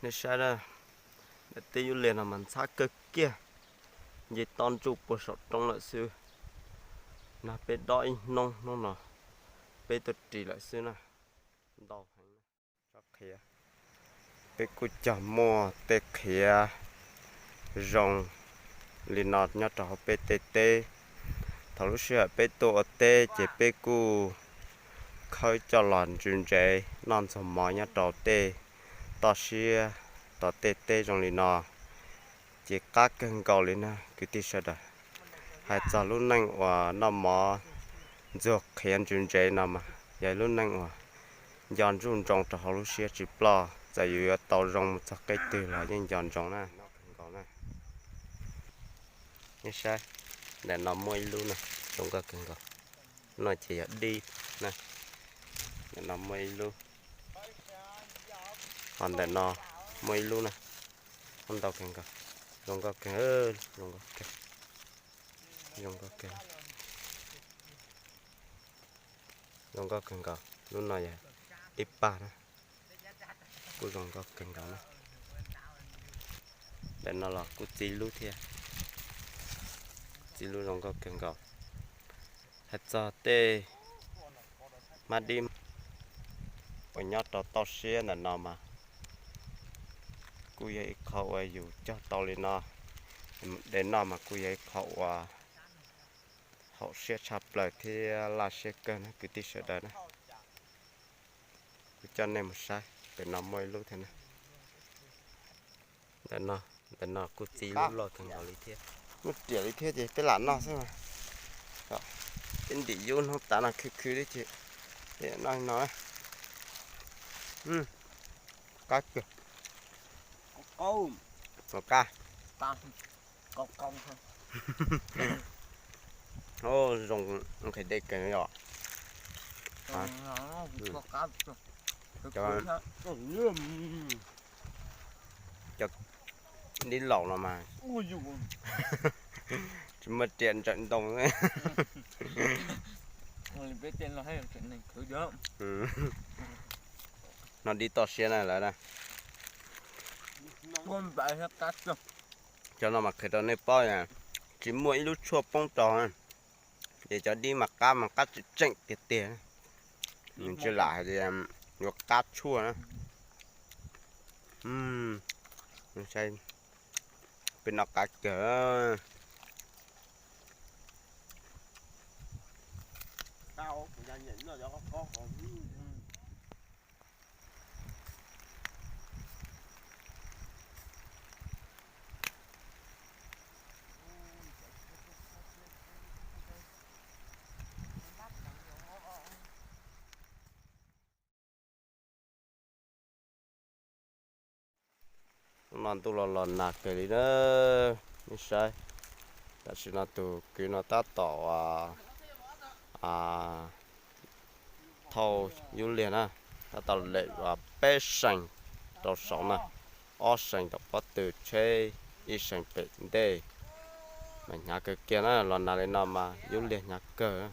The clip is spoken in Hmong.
Nej saib na, daim teb yub liag no mas ntxhab kawg kiag, nce tob ntsuj puag saum roob lawm xwb. Nag peb dob ib hnub, hnub no peb tuaj ris lawm xwb na. Ntau heev. Tsob qhiav, peb kuj cog muaj tej qhiav zoo li no nyob rau hauv peb tej teb. Thaum lub sij hawm peb tuaj ua teb ces peb kuj khawb coj los ntsws ntsev noj ntxuag mov nyob rau tej toj siab, tom tej teb zoo li no, ces qab kawg nkaus li na kwv tij sawv daws. Hais txog lub neej uas noj mov ntxuag qhiav ntsws ntsev no mas yog lub neej uas nco ntsoov ntsoov rau hauv lub siab tsis ploj, txawm yus yuav tau zoo mus txog qeb twg los yeej nco ntsoov na. Nej saib, ntawm no muaj ib lub na, zoo nkauj kawg nkaus. No ces yog dib na. Ntawm no muaj ib lub, ho ntawm no muaj ib lub na. Ntau kawg nkaus, zoo nkauj kawg, zoo nkauj kawg, zoo nkauj kawg, zoo nkauj kawg nkaus. Lub no yog ib pag na, kuj zoo nkauj kawg nkaus na. Ntawm no los kuj txi lub thiab, txi lub zoo nkauj kawg nkaus. Hais txog tej hmab dib uas nyob rau toj siab ntawm no mas kuj yog ib qho uas yus cog tau li no de noj mas kuj yog ib qho uas haum siab tshaj plaws thiab laj siab kawg na kwv tij sawv daws na. Kuv coj nej mus saib, pem no muaj ib lub thiab na. Ntawm no, ntawm no kuj txi lub loj kawg nkaus li thiab. Muaj riam li thiab ces peb lam noj xwb mas. Peb ntim yub hnub tav no khwv khwv li ces peb noj li no na. Qab kawg. Ua qab. Zoo nqhis dej kawg yom. Cov dib laus no mas tsis muaj riam ntsawm ntoo. No dib toj siab na lawm na. Cov no mas qhia rau nej paub, tsis muaj ib lub tshuaj poob rau. Ces cov dib mas qab mas qab tseem tseem tiag tiag, nws tsis lam hais tias yuav qab tshuaj na. Peb noj qab kawg. Hnub no ntuj los los nag kawg li na, nej saib. Tam sim no tus kwv no tab tom thauj yub liag na, tab tom lem peb seem rau saud na, ob seem tom pob tw tsheb, ib seem pem ntej. Mas hnyav kawg kiag na, los nag li no mas yub liag hnyav kawg.